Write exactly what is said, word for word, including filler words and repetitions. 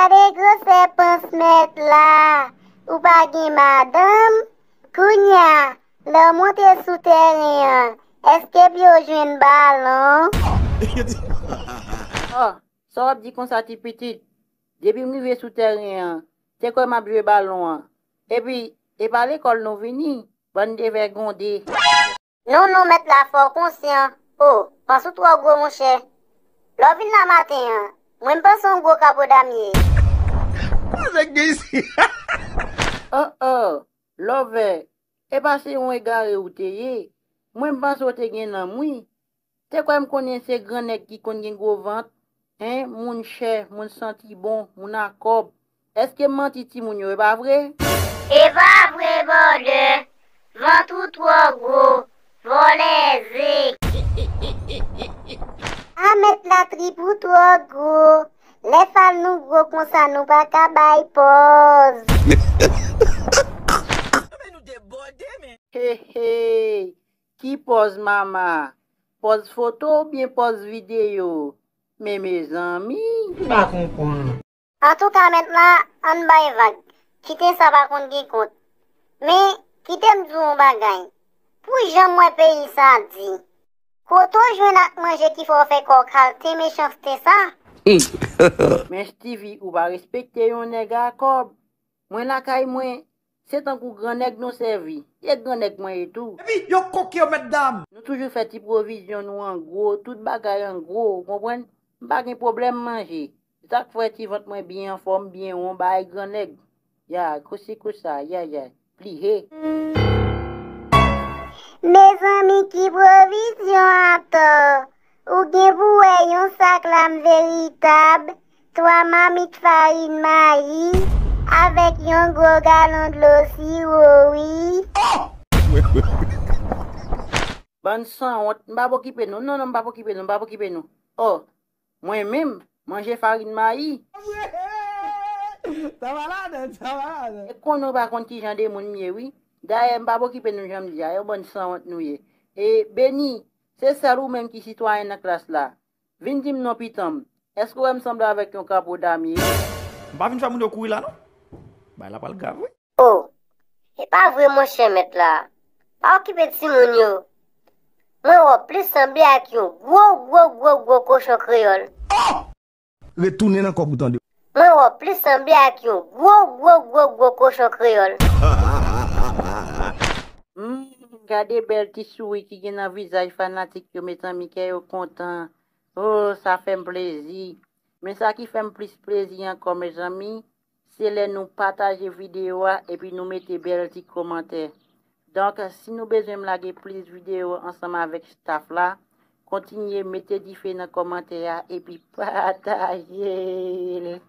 Gade gwosè pans mèt la. Ou pa gen madanm? Kounye a, lè w monte sou tèren an, èske w jwenn balon? Oh, sa w ap di konsa ti pitit? Depi m rive sou tèren an, te kwè m ap jwe balon an. Epi, e pa lekòl nou vini, bann devègonde. Non non mèt la fò konsyan. Oh, pans ou twò gwo monchè. Lè w vin la maten an, mwen m panse w gwo kapo dam ye. Kote nèg gen isi? Oh oh, Love, e pa se yon egare ou te ye. Mwen m panse w te gen nanm wi. Te kwè m konnen se gran nèg ki konn gen gwo vant. Hein, moun chè, moun santi bon, moun a kòb. Èske m manti timoun yo, e pa vre? E pa vre bòdè, vant ou twò gwo, vòlè ze. A mèt la trip ou twò gwo, lè fal nou gwo konsa nou pa ka bay pòz. He he, ki pòz mama? Pòz foto oubyen pòz videyo? Men mezanmi. M pa konprann. Antouka mèt la, ann bay vag. Kite sa pa konn gen kont. Men, kite m di w yon bagay. Pou jan m wè peyi sa di. Kote w jwenn ak manje ki fè w fè kò w kalte mechanste sa? Men Steevie, ou pa respekte yon nèg a kòb. Mwen lakay mwen, se tankou gran nèg nou sèvi. E gran nèg mwen ye tou. Epi yo koke yo mèt dam. Nou toujou fè ti pwovizyon nou an gwo, tout bagay an gwo, ou konprann? M pa gen pwoblèm manje. Se sa k fè ti vant mwen byen anfòm, byen won, bay gran nèg. Ya, kousi kousa, ya, ya, plihe. Mezanmi ki pwovizyon atò. Ou gen pou wè yon sak lam veritab, twa mamit farin mayi, avèk yon gwo galon dlo siwo wi. Bann sanwont, m p ap okipe nou. Non, non, m p ap okipe nou, m p ap okipe nou. Oh, mwen menm, manje farin mayi. Sa va ladan, sa va ladan. E konnen w pa konn ki jan de moun m ye wi. Dayè, m p ap okipe nou jan m di a, yon bann sanwont nou ye. E Beni, se sèl ou menm ki sitwayen nan klas la. Vin di m non pitan m. Èske w wè m sanble avèk yon kapo dam ye? M pa vin fè moun yo kouri la non. Bagay la pral grav wi. Oh, e pa vre monchè mèt la. Pa okipe timoun yo. Mwen wè w plis sanble ak yon gwo gwo gwo gwo kochon kreyòl. Retounen nan kòb ou tande. Mwen wè w plis sanble ak yon gwo gwo gwo gwo kochon kreyòl. Hmm, gade bèl ti souri ki gen nan vizaj fanatik yo, mezanmi, kè yo kontan. Oh, sa fè m plezi. Men sa ki fè m plis plezi ankò, mezanmi, se lè nou pataje videyo a epi nou mete bèl ti kòmantè. Donk, si nou bezwen m lage plis videyo ansanm avèk staff la, kontinye mete dife nan kòmantè a epi pataje l.